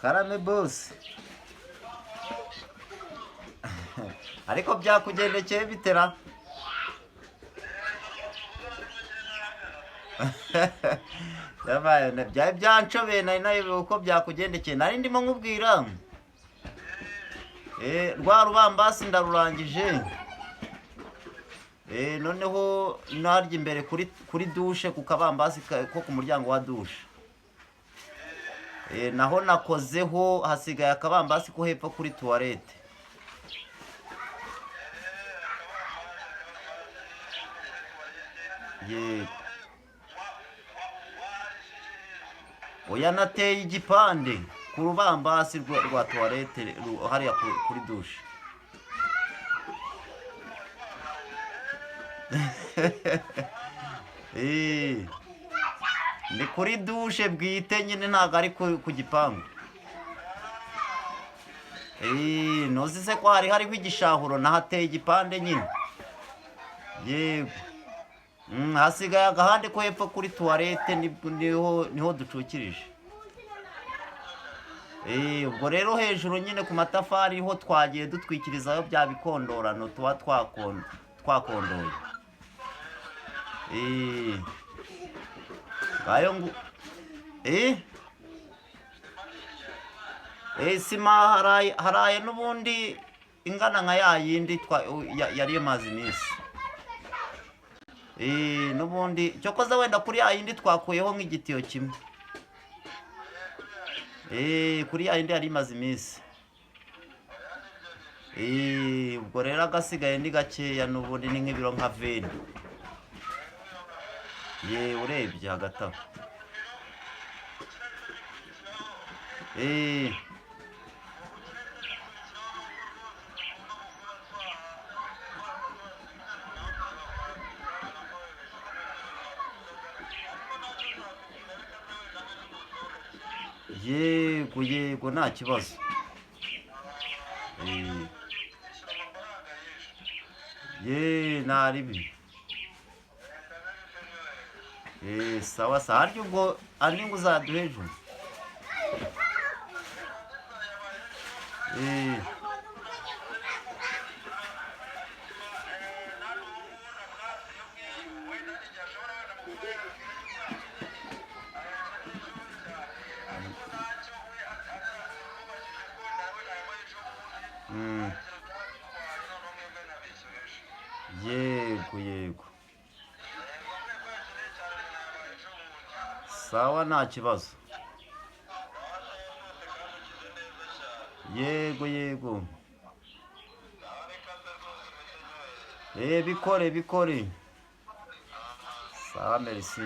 Karame boss. Ariko byakugendekeye bitera? Yabaye byari byanshobeye, nari nayobewe uko byakugendekeye, nari ndimo nkubwira. Rwa rubambasi ndarurangije. Noneho narya imbere kuri dushe ku kabambasi ko ku muryango wa dushe. Naho nakozeho, hasigaye akabambasi ko hepfo kuri tuwarete. Yego. Oya, nateye igipande ku rubambasi rwa tuwarete hariya kuri dushe. Eh, ni kuri dushe bwite nyine, ntabwo ari ku gipangu. Ntuzi se ko hari hariho igishahuro, nahateye igipande nyine. Yego. Hasigaye agahande ko hepfo kuri tuwarete, niho ducukirije. Ubwo rero hejuru nyine ku matafari ho twagiye dutwikirizayo bya bikondorano tuba twakondoye. Eh, ngayo ngu eh eh sima haraye n'ubundi ingana nka ya yindi yari imaze iminsi. N'ubundi cyokoza wenda kuri ya yindi twakuyeho nk'igitiyo kimwe. Kuri ya yindi yari imaze iminsi. Ubwo rero agasigaye ni gakeya, n'ubundi ni nk'ibiro nka veni. Ye, urebye hagati aho. Eh, yego yego, nta kibazo. Eh, ye, nta ribi. Sawa sawa, harya ubwo andi ngo uzaduha ejo? Eh, yego yego, sawa, nta kibazo. Yego yego. Bikore bikore. Sawa, merci.